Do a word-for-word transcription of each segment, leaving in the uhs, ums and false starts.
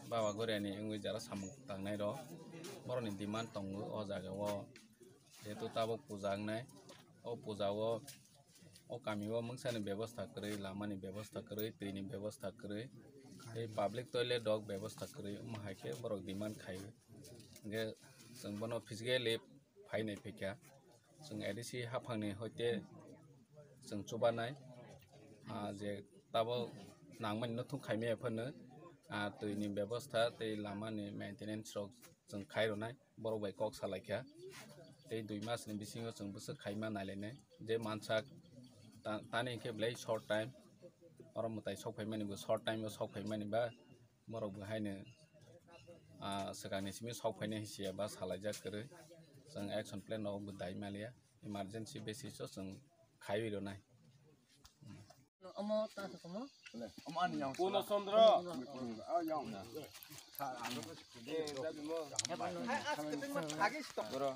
Baba Goriani wngwi jara samung tangnai rok, borokni demand tongo o jaga o, jehetu tabuk puja wngnai, o puja o, o kami o mungsani bebosta kwrwi, lamani bebosta kwrwi, twini bebosta kwrwi, tei public toilet rok bebosta kwrwi, omo hai khe borok demand khai. Hingkhe chwng bono physically phainai phaikha, chwng A D C haphangni hoite chwng chubanai, ah, je tabuk nangmani no thung khaimaya phano, ah, twini bebosta tei lamani maintenance rok chwng khai rwnai, borok bai kok salaikha. Tei dui mas ni bisingo chwng bwswk khaima nailainai, je mansak ta-, tani hwnkhe belai short time, oro mwtai sok phaimani bo short time o sok phaimani ba, borok bo haino, ah, swkangni simi sok phainai hinwi siya ba salaijak kwrwi. Chwng action plan rok bo dai maliya, emergency basis o chwng khaiwi rwnai. Omo ta sa komo. Puno Chandra. Boro.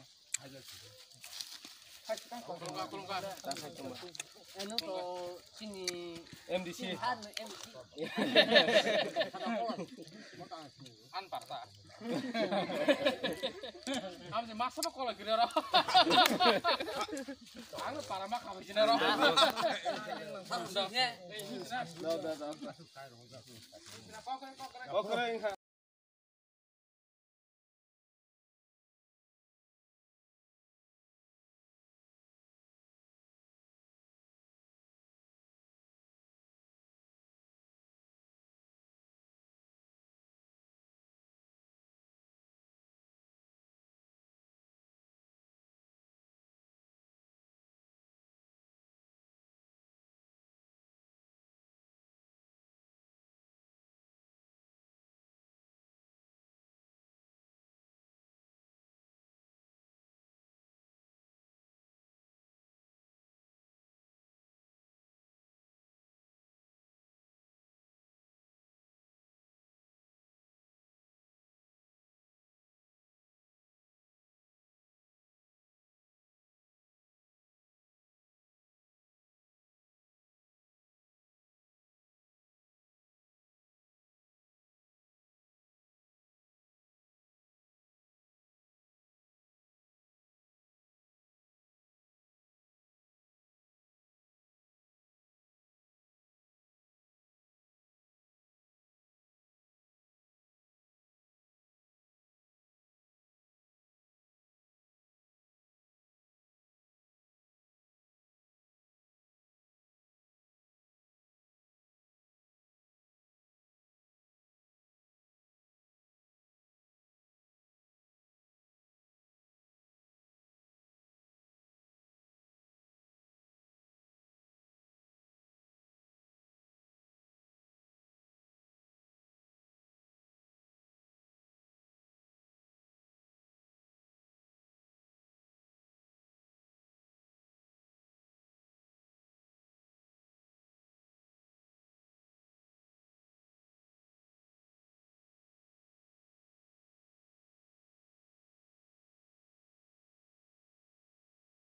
Eno to chini M D C. Chini han M D C. An parta. Ang je masa ba kola kiri ro. Ang para ma khabai jina ro. Kokre, kokre.